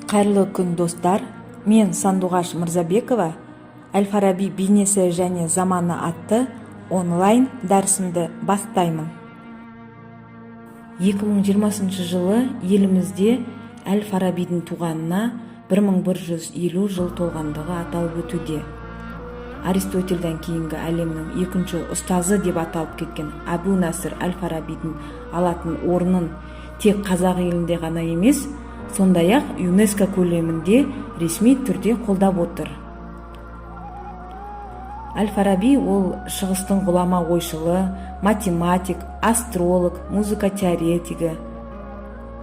Қайырлы күн, достар! Мен, Сандуғаш Мырзабекова, «Әл-Фараби бейнесі және заманы» атты онлайн дәрісімді бастаймын. 2020 жылы елімізде Әл-Фарабидің туғанына 1150 жыл толғандығы аталып өтуде. Аристотельден кейінгі әлемнің екінші ұстазы деп аталып кеткен Әбу Насыр Әл-Фарабидің алатын орнын тек қазақ елінде ғана емес, сондай-ақ ЮНЕСКО көлемінде ресми түрде қолдап отыр. Әл-Фараби ол шығыстың ғұлама ойшылы, математик, астролог, музыка теоретигі.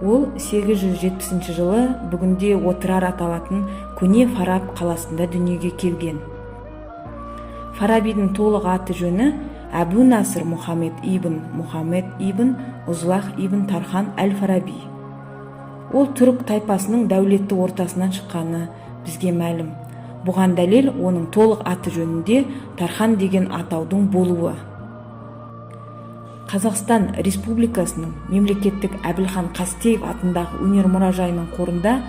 Ол 870 жылы бүгінде Отырар аталатын көне Фараб қаласында дүниеге келген. Фарабидің толық аты жөні Әбу Насыр Мұхаммед ибн Мұхаммед ибн Ұзлах ибн Тархан Әл-Фараби. Ол түрік тайпасының дәулетті ортасынан шыққаны бізге мәлім. Бұған дәлел оның толық аты жөнінде Тархан деген атаудың болуы. Қазақстан Республикасының мемлекеттік Әбілхан Қастеев атындағы өнер мұражайының қорында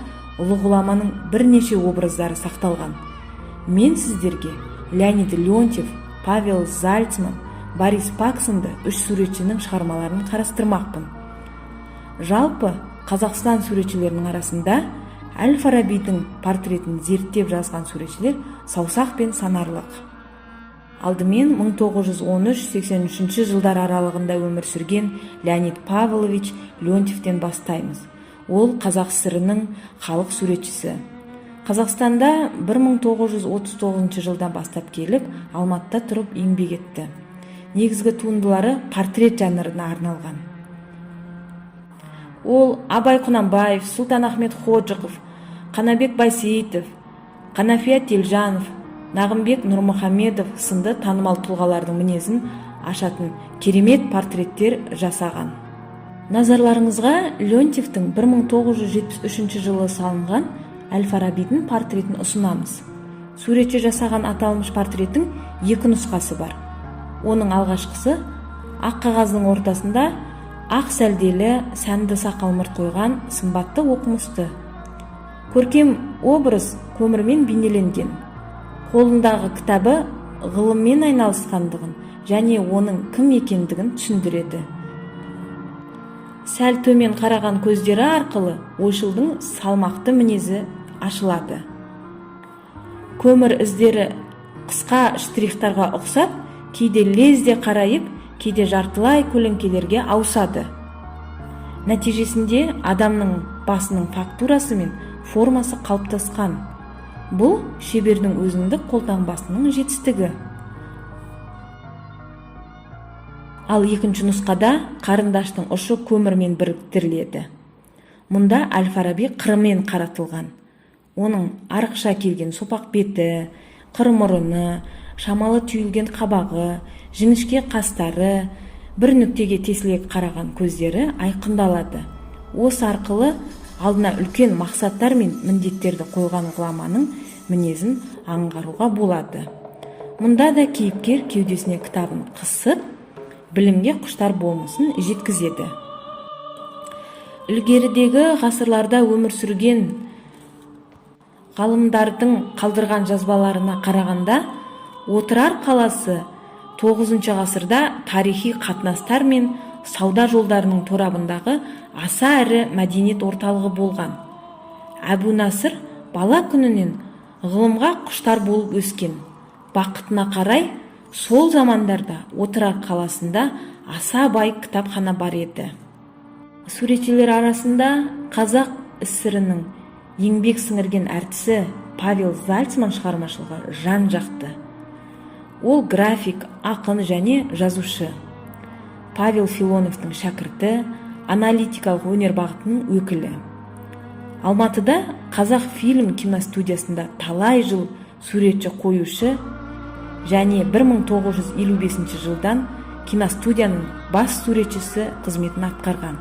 ұлы ғұламаның бірнеше образдары сақталған. Мен сіздерге Леонид Леонтьев, Павел Зальцман, Борис Пак сынды үш суретшінің шығармаларын қарастырмақпын. Жалпы, Қазақстан суретшілерінің арасында Әл-Фарабидің портретін зерттеп жазған суретшілер саусақпен санарлық. Алдымен 1913-83 жылдар аралығында өмір сүрген Леонид Павлович Леонтьевтен бастаймыз. Ол Қазақ ССР-інің халық суретшісі. Қазақстанда 1939 жылдан бастап келіп, Алматыда тұрып еңбек етті. Негізгі туындылары портрет жанрына арналған. Ол Абай Құнанбаев, Сұлтанахмет Ходжықов, Қанабек Байсейітов, Қанафия Телжанов, Нағымбек Нұрмұхамедов сынды танымал тұлғалардың мінезін ашатын керемет портреттер жасаған. Назарларыңызға Леонтьевтің 1973 жылы салынған Әл-Фарабидің портретін ұсынамыз. Суретші жасаған аталмыш портреттің екі нұсқасы бар. Оның алғашқысы ақ қағаздың ортасында ақ сәлделі, сәнді сақал мұрт қойған сымбатты оқымысты. Көркем образ көмірмен бейнеленген. Қолындағы кітабы ғылыммен айналысқандығын және оның кім екендігін түсіндіреді. Сәл төмен қараған көздері арқылы ойшылдың салмақты мінезі ашылады. Көмір іздері қысқа штрихтарға ұқсап, кейде лезде қарайып, кейде жартылай көлеңкелерге ауысады. Нәтижесінде адамның басының фактурасы мен формасы қалыптасқан. Бұл шебердің өзіндік қолтаңбасының жетістігі. Ал екінші нұсқада қарындаштың ұшы көмірмен біріктіріледі. Мұнда Әл-Фараби қырымен қаратылған. Оның арықша келген сопақ беті, қыр мұрыны, шамалы түйілген қабағы, жіңішке қастары, бір нүктеге тесіле қараған көздері айқындалады. Осы арқылы алдына үлкен мақсаттар мен міндеттерді қойған ғұламаның мінезін аңғаруға болады. Мұнда да кейіпкер кеудесіне кітабын қысып, білімге құштар болмысын жеткізеді. Ілгерідегі ғасырларда өмір сүрген ғалымдардың қалдырған жазбаларына қарағанда, Отырар қаласы 9 ғасырда тарихи қатынастар мен сауда жолдарының торабындағы аса ірі мәдениет орталығы болған. Әбу Насыр бала күнінен ғылымға құштар болып өскен. Бақытына қарай, сол замандарда Отырар қаласында аса бай кітапхана бар еді. Суретшілер арасында Қазақ ССР-інің еңбек сіңірген әртісі Павел Зальцман шығармашылығы жан жақты. Ол график, ақын және жазушы. Павел Филоновтың шәкірті, аналитикалық өнер бағытының өкілі. Алматыда Қазақ фильм киностудиясында талай жыл суретші қоюшы және 1955 жылдан киностудияның бас суретшісі қызметін атқарған.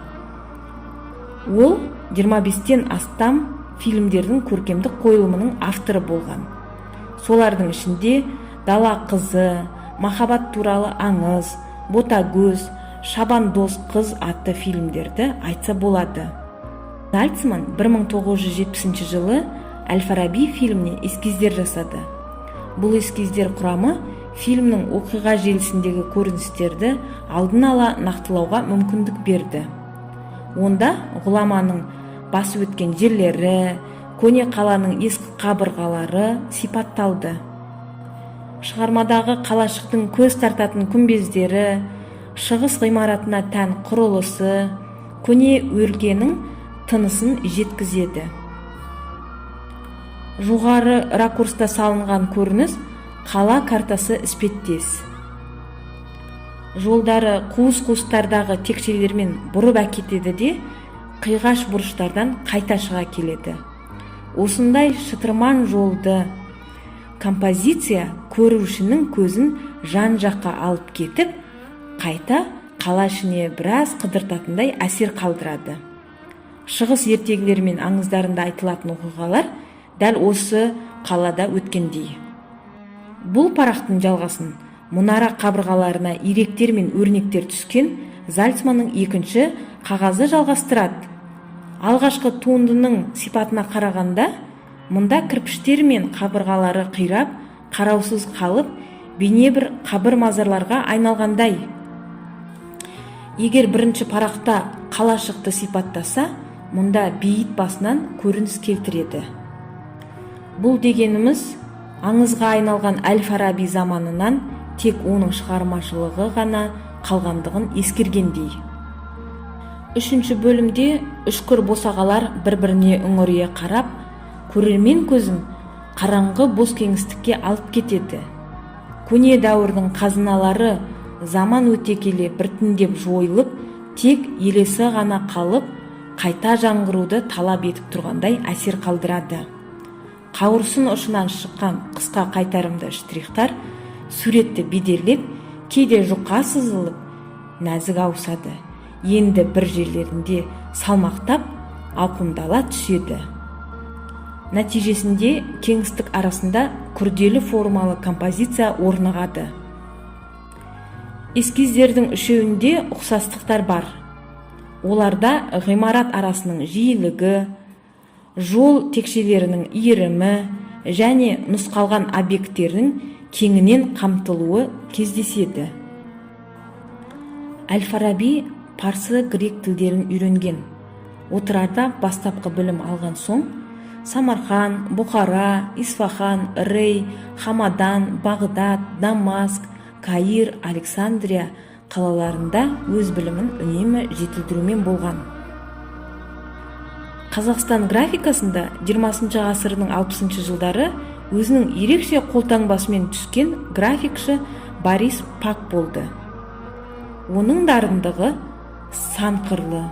Ол 25-тен астам фильмдердің көркемдік қойылымының авторы болған. Солардың ішінде «Дала қызы», «Махаббат туралы аңыз», «Ботагөз», «Шабандоз қыз» атты фильмдерді айтса болады. Зальцман 1970 жылы «Әл-Фараби» фильміне эскиздер жасады. Бұл эскиздер құрамы фильмнің оқиға желісіндегі көріністерді алдын ала нақтылауға мүмкіндік берді. Онда ғұламаның басып өткен жерлері, көне қаланың ескі қабырғалары сипатталды. Шығармадағы қалашықтың көз тартатын күмбездері, шығыс ғимаратына тән құрылысы көне өлкенің тынысын жеткізеді. Жоғары ракурста салынған көрініс қала картасы іспеттес. Жолдары қуыс-қуыстардағы текшелермен бұрып әкетеді де, қиғаш бұрыштардан қайта шыға келеді. Осындай шытырман жолды композиция көрушінің көзін жан-жаққа алып кетіп, қайта қала ішіне біраз қыдыртатындай әсер қалдырады. Шығыс ертегілері мен аңыздарында айтылатын оқиғалар дәл осы қалада өткендей. Бұл парақтың жалғасын мұнара қабырғаларына иректер мен өрнектер түскен Зальцманның екінші қағазы жалғастырады. Алғашқы туындының сипатына қарағанда, мұнда кірпіштер мен қабырғалары қирап, қараусыз қалып, бейне бір қабір мазарларға айналғандай. Егер бірінші парақта қалашықты сипаттаса, мұнда бейіт басынан көрініс келтіреді. Бұл дегеніміз аңызға айналған Әл-Фараби заманынан тек оның шығармашылығы ғана қалғандығын ескергендей. Үшінші бөлімде үшкір босағалар бір-біріне үңірейе қарап, көрермен көзін қараңғы бос кеңістікке алып кетеді. Көне дәуірдің қазыналары заман өте келе біртіндеп жойылып, тек елесі ғана қалып, қайта жаңғыруды талап етіп тұрғандай әсер қалдырады. Қауырсын ұшынан шыққан қысқа қайтарымды штрихтар суретті бедерлеп, кейде жұқа сызылып, нәзік ауысады, енді бір жерлерінде салмақтап ауқымдала түседі. Нәтижесінде кеңістік арасында күрделі формалы композиция орнығады. Эскиздердің үшеуінде ұқсастықтар бар. Оларда ғимарат арасының жиілігі, жол текшелерінің иірімі және нұсқалған объекттердің кеңінен қамтылуы кездеседі. Әл-Фараби парсы, грек тілдерін үйренген. Отырарда бастапқы білім алған соң, Самарқан, Бұхара, Исфахан, Рей, Хамадан, Бағдат, Дамаск, Каир, Александрия қалаларында өз білімін үнемі жетілдірумен болған. Қазақстан графикасында 20 ғасырдың 60 жылдары өзінің ерекше қолтаңбасымен түскен графикші Борис Пак болды. Оның дарындығы сан қырлы.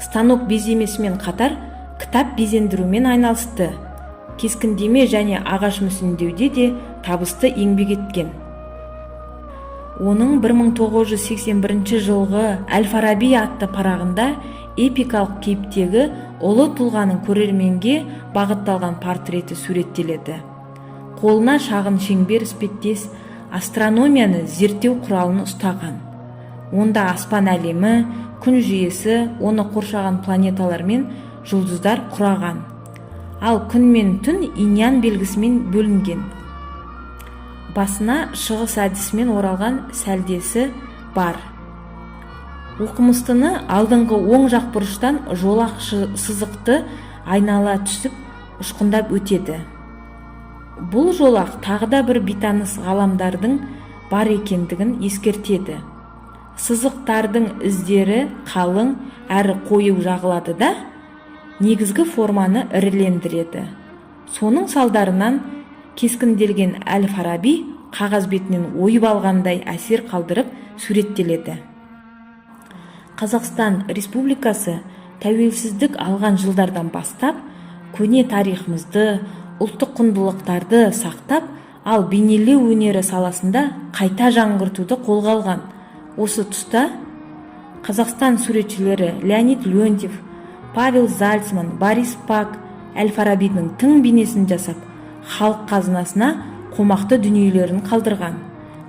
Станок беземесімен қатар кітап безендірумен айналысты. Кескіндеме және ағаш мүсіндеуде де табысты еңбек еткен. Оның 1981 жылғы «Әл-Фараби» атты парағында эпикалық кейіптегі ұлы тұлғаның көрерменге бағытталған портреті суреттеледі. Қолына шағын шеңбер іспеттес астрономияны зерттеу құралын ұстаған. Онда аспан әлемі, күн жүйесі, оны қоршаған планеталар мен жұлдыздар құраған. Ал күн мен түн инь-ян белгісімен бөлінген. Басына шығыс әдісімен оралған сәлдесі бар. Оқымыстыны алдыңғы оң жақ бұрыштан жолақ сызықты айнала түсіп, ұшқындап өтеді. Бұл жолақ тағы да бір бейтаныс ғаламдардың бар екендігін ескертеді. Сызықтардың іздері қалың әрі қою жағылады да, негізгі форманы ірілендіреді. Соның салдарынан кескінделген Әл Фараби қағаз бетінен ойып алғандай әсер қалдырып суреттеледі. Қазақстан Республикасы тәуелсіздік алған жылдардан бастап көне тарихымызды, ұлттық құндылықтарды сақтап, ал бейнелеу өнері саласында қайта жаңғыртуды қолға алған. Осы тұста Қазақстан суретшілері Леонид Леонтьев, Павел Зальцман, Борис Пак Әл Фарабидің тың бейнесін жасап, халық қазынасына қомақты дүниелерін қалдырған.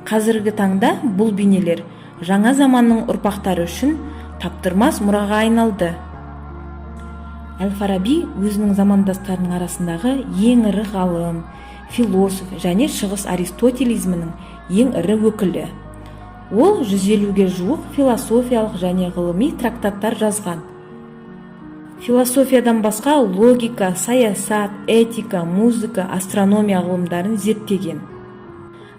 Қазіргі таңда бұл бейнелер жаңа заманның ұрпақтары үшін таптырмас мұраға айналды. Әл-Фараби өзінің замандастарының арасындағы ең ірі ғалым, философ және шығыс аристотелизмінің ең ірі өкілі. Ол 150-ге жуық философиялық және ғылыми трактаттар жазған. Философиядан басқа логика, саясат, этика, музыка, астрономия ғылымдарын зерттеген.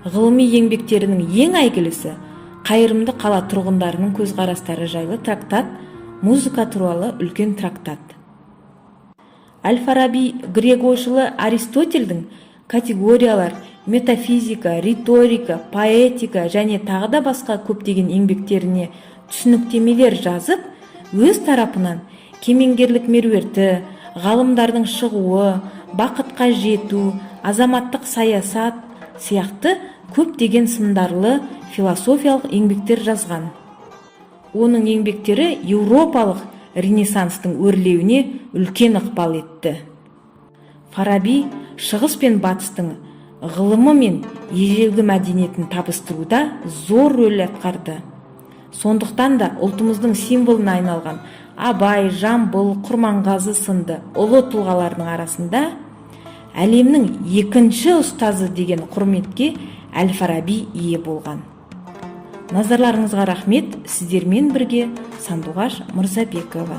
Ғылыми еңбектерінің ең әйгілісі — «Қайырымды қала тұрғындарының көзқарастары жайлы трактат», «Музыка туралы үлкен трактат». Әл-Фараби грек ойшылы Аристотельдің «Категориялар», «Метафизика», «Риторика», «Поэтика» және тағы да басқа көптеген еңбектеріне түсініктемелер жазып, өз тарапынан «Кемеңгерлік меруерті», «Ғалымдардың шығуы», «Бақытқа жету», «Азаматтық саясат» сияқты көптеген сындарлы философиялық еңбектер жазған. Оның еңбектері еуропалық ренессанстың өрлеуіне үлкен ықпал етті. Фараби шығыс пен батыстың ғылымы мен ежелгі мәдениетін табыстыруда зор рөл атқарды. Сондықтан да ұлтымыздың символына айналған Абай, Жамбыл, Құрманғазы сынды ұлы тұлғалардың арасында әлемнің екінші ұстазы деген құрметке Әл Фараби ие болған. Назарларыңызға рахмет! Сіздермен бірге Сандуғаш Мырзабекова.